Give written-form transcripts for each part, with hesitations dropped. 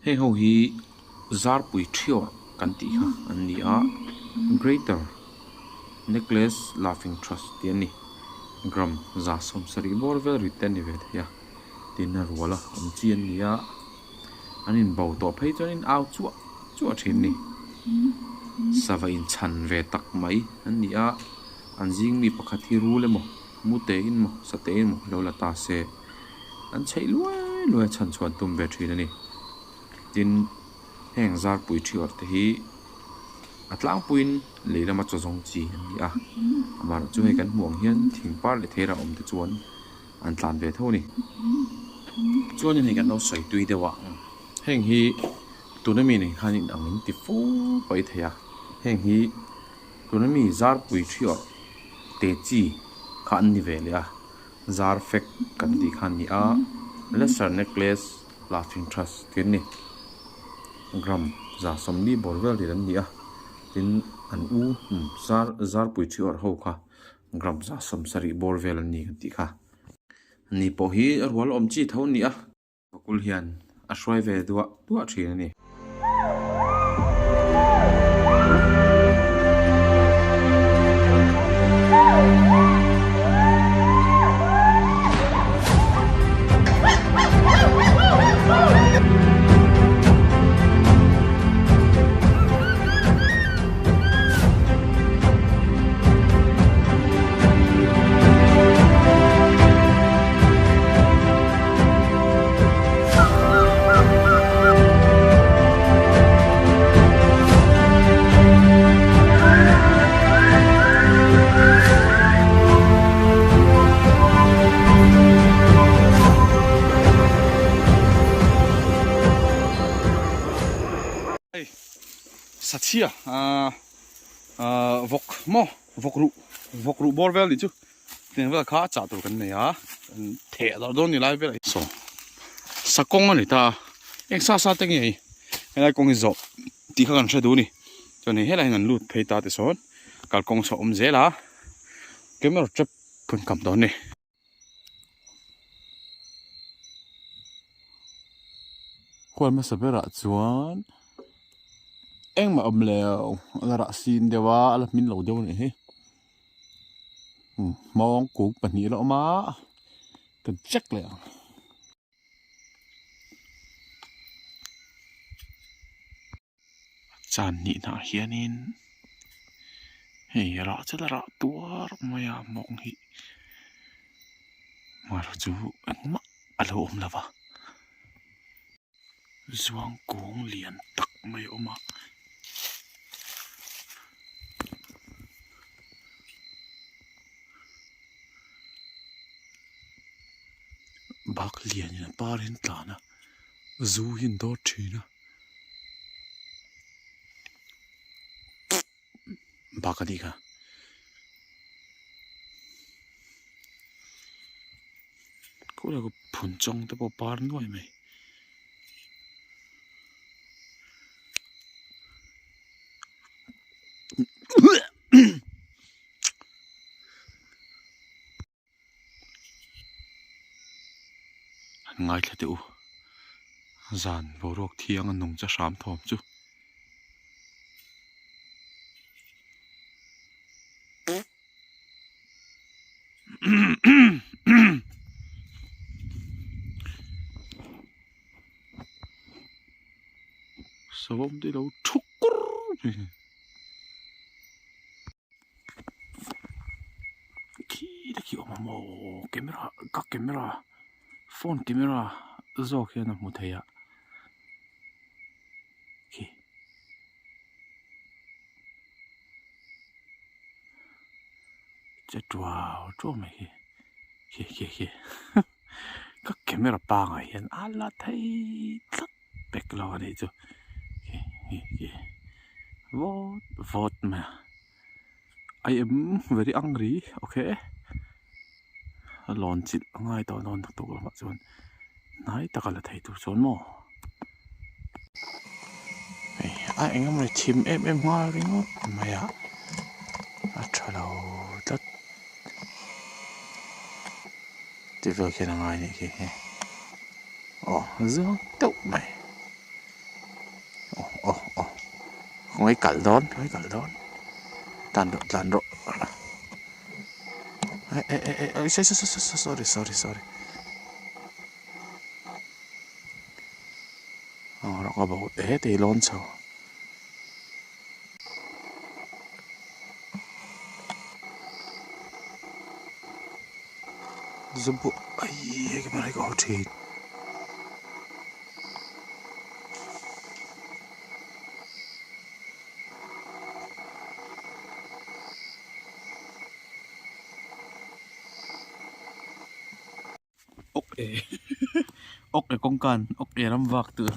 Heng ho hi zarpui thiawr kan tih kha an ni a greater necklace laughing thrush tih a ni gram za sawmsarih bawr vel rit te a ni ve thei a tin a rual a awm chi an ni a an inbo tawh phei chuan in au chuah chuah thin a ni sava inchhan ve tak mai an ni a an zing mi pakhat hi rul emaw mute in maw sate in maw lo la ta se an chheih luai luai a chhan chhuah an tum ve thin a ni tin heng zarpui thi awrh te hi a tlangpuiin lei lama chaw zawng chi an ni a amaherawh chu hei kan hmuh ang hian thing par leh theira awm te chuan an tlan ve tho a ni chuanin hei kan lo sawi tui deuh a heng hi tuna mi nen khan in ang in ti fo paih thei a heng hi tuna mi zarpui thi awrh te chi kha an ni ve leh a zar fek kan tih kha an ni a lesser necklace laughing thrush tih an ni gram za sawmli bawr vel rit an ni a tin an u zar zarpui thi awrh ho kha gram za sawmsarih bawr vel an ni kan tih kha ni pawh hi a rual awm chi tho a ni a. Vakul hian a hruai ve duah duah thin a ni. Hei sachhia ahh ahh vawk maw vawk ruh vawk ruh bawr vel nih chu. Tiang vel kha chah tur kan nei a theh darh dawn ni lai vel saw sa kawng a ni ta a eng sa sa te nge hei helai kawng hi zawh tih kha kan hre duh a ni chuan hei helai hian an lut phei ta ti sawn kalkawng saw a awm zel a camera trap kan kam dawn a ni. Khual hmasa berah chuan engmah awm lo a la rah sin deuh a a la hmin lo deuh a nih hi hmawng kuk pahnih a la awm a ka check leh ang. Chan hnih hnah hianin hei rah chu la rah tuar mai a mawng hi marawh chu engmah a lo awm lo va zuang kung lian tak mai a awm a. Bak lianin a par hi an tlan a zu hi an dawr thin a. Bak a nih kha. Kawlai ka phun chawng te pawh par nuai mai. An ngaithla teh u zan boruak thiang a nung cha hram thawm chu. Savawm te lo thu kur mai. Khi te khi awm a maw camera ka camera phone camera zawk hian a hmu thei a khi che tuau tuau mai khi khi khi khi ka camera pangai hian a la thei tlat pek lo a nih chu khi khi khi vawt vawt mai a I am very angry okay a lawn chilh a ngai tawh dawn tak lamah chuan hnai taka la thei tur chuan maw hei a eng emaw ni thim em em nghal ringawt mai a a tha lo tlat tih vel khian a ngai a nih khi hei aw zang deuh mai. Khawngaih kal dawn khawngaih kal dawn tlan rawh tlan rawh eh eh eh eh sorry sorry sorry aw rawh ka bo te te lawn chho. Zubu ai hei ka hmel hi ka haw thin. Ok e ok e kawngkan ok e ram vak tur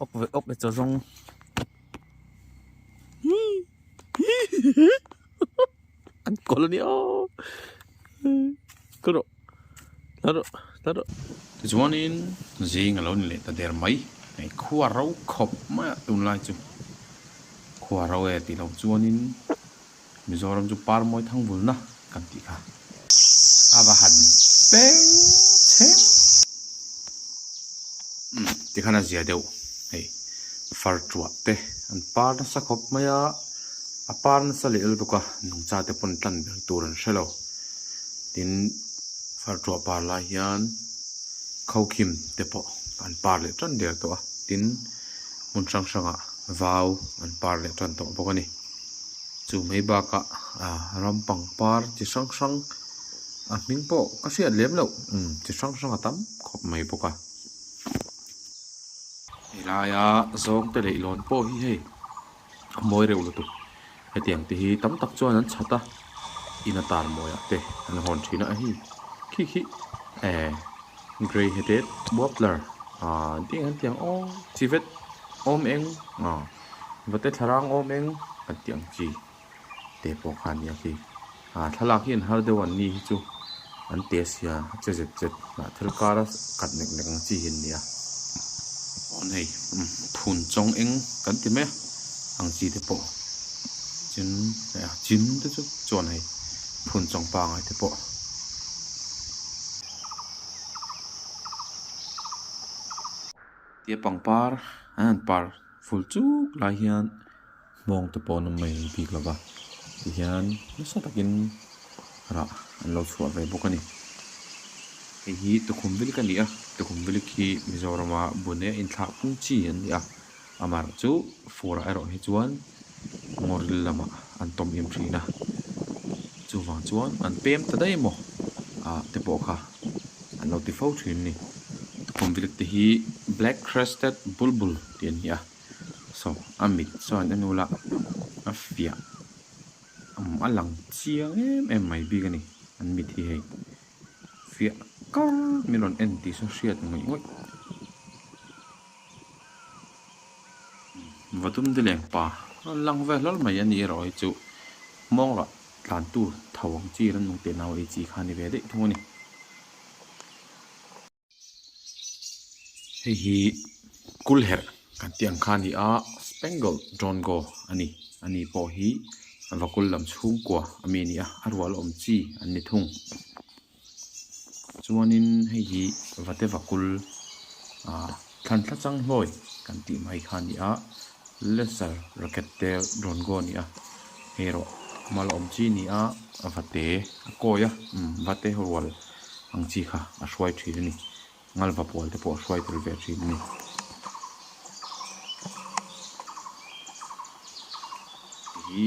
ok ve ok e chaw zawng an kawl a ni aw ka rawh la rawh la rawh tichuanin zing a lo ni leh ta der mai hei khua ro khawp mai a tunlai chu khua ro e tih loh chuanin. Mizoram chu par mawi thang vulna kan tih kha a va han peng chheng. Umm tikhan a zia deuh hei far tuah te an par nasa khawp mai a, a par nasa leh lutuk a nungcha te pawn tlan ber tur an hre lo. Tin far tuah par lai hian khaukhim te pawh an par leh tan der tawh a, tin hmun hrang hrangah vau an par leh tan tawh bawk a ni. Chu mai bakah ah ram pangpar chi hrang hrang a hming pawh ka hriat lem loh umm chi hrang hrang a tam khawp mai bawk a. Helaia zawng te leh lawn pawh hi hei a mawi reuh lutuk hetiang te hi tam tak chuan an chhat a in a tar mawiah te an hawn thin a hei khi khi eh grey headed warbler ah tih ang tiang aw chivet awm eng ah. Vate thlarang awm eng kan tih ang chi te pawh kha ania khi. Ah thlalak hi an har deuh an ni hi chu an te sia a che zet zet hnah thil kara kat nek nek ang chi hi an nia. Awn hei phun chawng eng kan ti mai a ang chi te pawh chin chin te chu chuan hei phun chawng pangai te pawh. Tia pangpar an han par ful chuk lai hian hmawng te pawh an awm mai bik lo va tihian nasa takin rah an lo chhuah ve bawk a ni. Hei hi tukhum vilik a ni a tukhum vilik hi Mizorama bun e inthlah pung chi an ni a amaherawh chu fur ah erawh hi chuan ngawril lamah an tawm em thin a chuvang chuan an pem ta daih emaw ah te pawh kha an lo ti fo thin a ni. Tukhum vilik te hi black crested bulbul tih an ni a saw a mit chuan en ula a fiah a lang chiang em em mai bik a ni an mit hi hei fiah kar min rawn en tih chu hriat ngawih ngawih. Vadum dileng pa rawn lang ve hlawl mai a ni erawh hi chu hmawng rah tlan tur tho ang chi ran nung teh nau ei chi kha a ni ve daih thung a ni. Hei hi kulherh kan tih ang kha a ni a spangle drongo a ni a ni pawh hi vakul lam chhungkua a mi a ni a a rual awm chi an ni thung. Chuanin hei hi vate vakul ah thlan thla chang hlawi kan tih mai kha a ni a lesser racket te rawn go a ni a hei erawh mal awm chi a ni a vate a kawi a umm vate rual ang chi kha a hruai thin a ni ngalva pawl te pawh a hruai tel ve thin a ni. Hi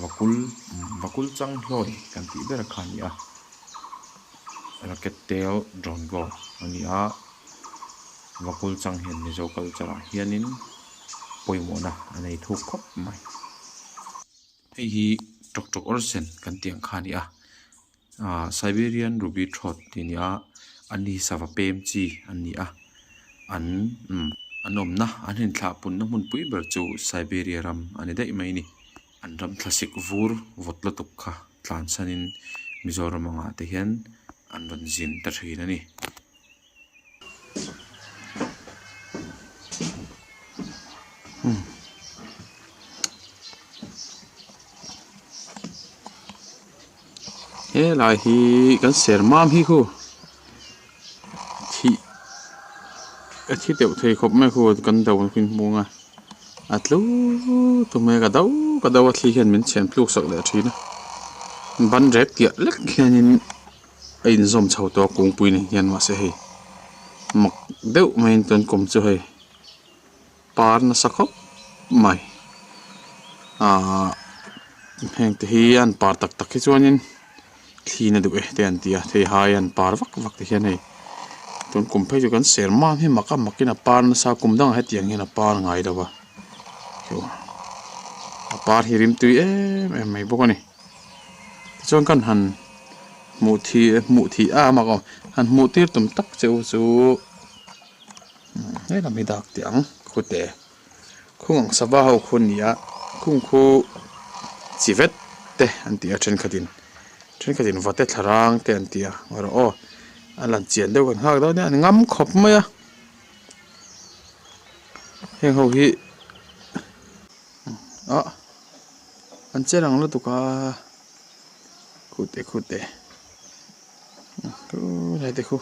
vakul vakul chang hlawi kan tih ber kha a ni a racket tail drongo a ni a vakul chang hian mizo culture ah hianin pawimawhna a nei thuk khawp mai. Hei hi tawk tawk awr sen kan tih ang kha a ni a ah siberian ruby throat tih a ni a an ni hi sava pem chi an ni a an umm an awmna an inthlah punna hmunpui ber chu siberia ram a ni daih mai a ni an ram thlasik vur vawt lutuk kha tlan chhanin Mizoram angah te hian an rawn zin ta thin a ni. Helai hi kan ser mam hi khu thih a thi deuh thei khawp mai khu kan do ang khi hmung a. A tlu tu mai a ka do ka do a thli hian min chhem tluk sak leh thin a ban rek tiah lek hianin a inzawm chho tawh a kungpui nen hian mahse hei mak deuh maiin tun kum chu hei par nasa khawp mai ahh heng te hi an par tak tak hi chuanin thli na duh e te an ti a theihai an par vak vak te hian hei tun kum phei chu kan ser mam hi mak a makin a par nasa kum dangah hetiang hian a par ngai lo a a par hi rimtui em em mai bawk a ni tichuan kan han hmuh thi hmuh thih a mak aw han hmuh tir tum tak che u chu he lam hi dak teh ang khute. Khung ang sava ho khu an ni a khung khu chi vet te an ti a thenkhatin thenkhatin vate thlarang te an ti a erawh aw a lan chian deuh kan nghak dawn nia an ngam khawp mai a heng ho hi ah an che rang lutuk a khute khute khulai te khu.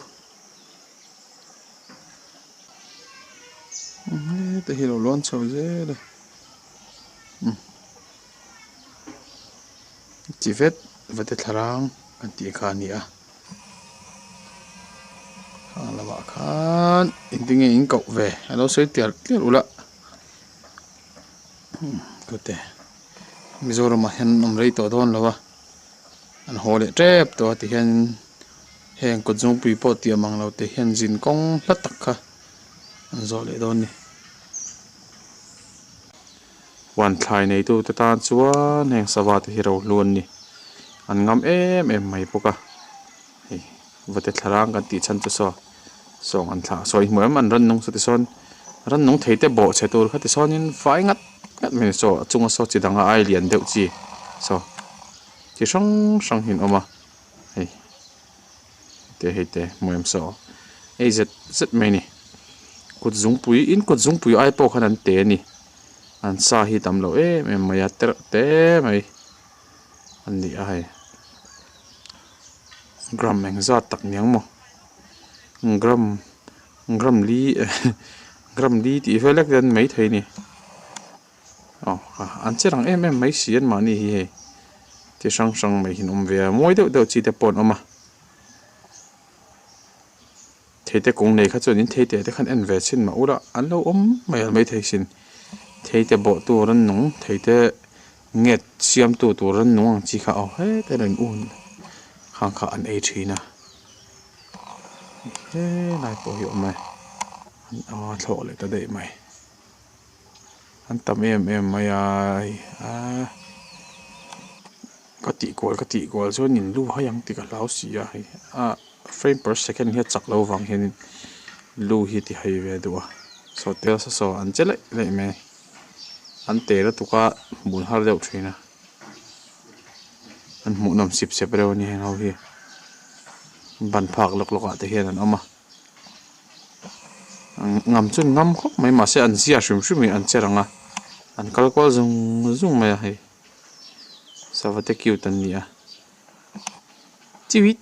Heta hi lo lawn chho zel a chi vet vet e thlarang kan tih kha a ni a khang lamah khan engtin nge in koh ve a lo sawi tial tial ulh a tute Mizoramah hian an awm rei tawh dawn lo a an haw leh tep tawh a tihian. Heng kawt zawngpui pawh tiam ang lo te hian zin kawng hla tak kha an zawh leh dawn a ni. Huan thlai neitu te tan chuan heng sava te hi rohlu an ni. An ngam em em mai bawk a. Hei vate thlarang kan tih chhan chu saw sawng an thlah sawi hmuh em an rannung saw tisawn rannung thei te bawh chhe tur kha tisawnin fai ngat ngat mai a ni saw a chunga saw chi danga ai lian deuh chi saw chi hrang hrang hi an awm a. Hei te hei te hmu em saw hei zet zet mai a ni kut zungpui in kut zungpui ai pawh khan an te a ni an sa hi tam lo em em mai a tereuh te mai an ni a hei gram eng zat tak niang maw gram gram li gram li tih vel lek te an mai thei a ni. Aw an che rang em em mai si an mahni hi hei chi hrang hrang mai hi an awm ve a mawi deuh deuh chi te pawh an awm a thei te kung nei kha chuan in thei teh te khan en ve chhin mah ula an lo awm mai a maithei sin thei te bawh tur an nung thei te nget siam tu tur an nung ang chi kha aw hetah hian un khang kha an ei thin a helai pawh hi a awm e an thlawh leh ta daih mai. An tam em em mai a hei aaa ka tih kual ka tih kual chuan in lu hai ang tih ka hlau si a hei a frame per second hi a chak loh vang hianin lu hi ti hai ve duh a saw tel saw saw an che laih laih mai an te lutuk a hmuh har deuh thin a an hmuh nawm sip sep reuh a ni heng ho hi ban phak lawk lawk ah te hian an awm a. Ngam chu an ngam khawp mai mahse an zia hrim hrim hi an che rang a an kal kual zung zung mai a hei savate cute an ni a chiwit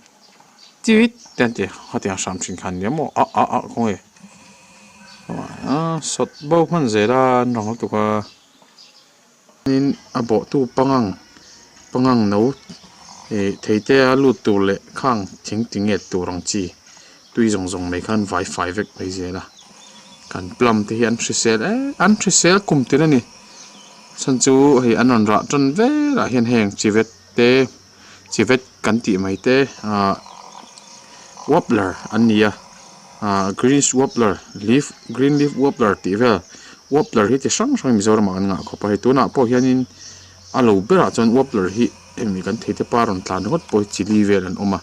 chiwit te an ti a hetiang hram thin kha an ni a maw ah ah ah khawnge sawt bo hman zel a an rang lutuk a. Tin a bawhtu pangang pangang no ih thei te a lut tur leh khang thing ti nget tur ang chi tui zawng zawng mai khan vai fai vek mai zel a kan plum te hi an hrisel em an hrisel kum tir a ni chhan chu hei an rawn rah tan velah hian heng chivet te chivet kan tih mai te ah wobbler an ni a ah green wobbler leaf green leaf wobbler tih vel wobbler hi chi hrang hrang Mizoram ah kan ngah khawp a hei tunah pawh hianin a lo berah chuan wobbler hi hemi kan thei te pa rawn tlan ringawt pawh hi chili vel an awm a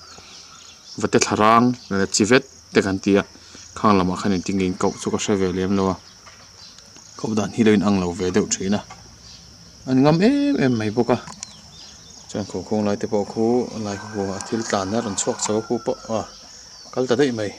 vate thlarang leh chivet te kan ti a khang lamah khan engtin nge in koh chu ka hre ve lem lo a koh dan hi lo inang lo ve deuh thin a. An ngam em em mai bawk a chuan khuangkhawng lai te pawh khu lai khu a thil tlan a rawn chhuak chho a khu pawh a kal ta daih mai.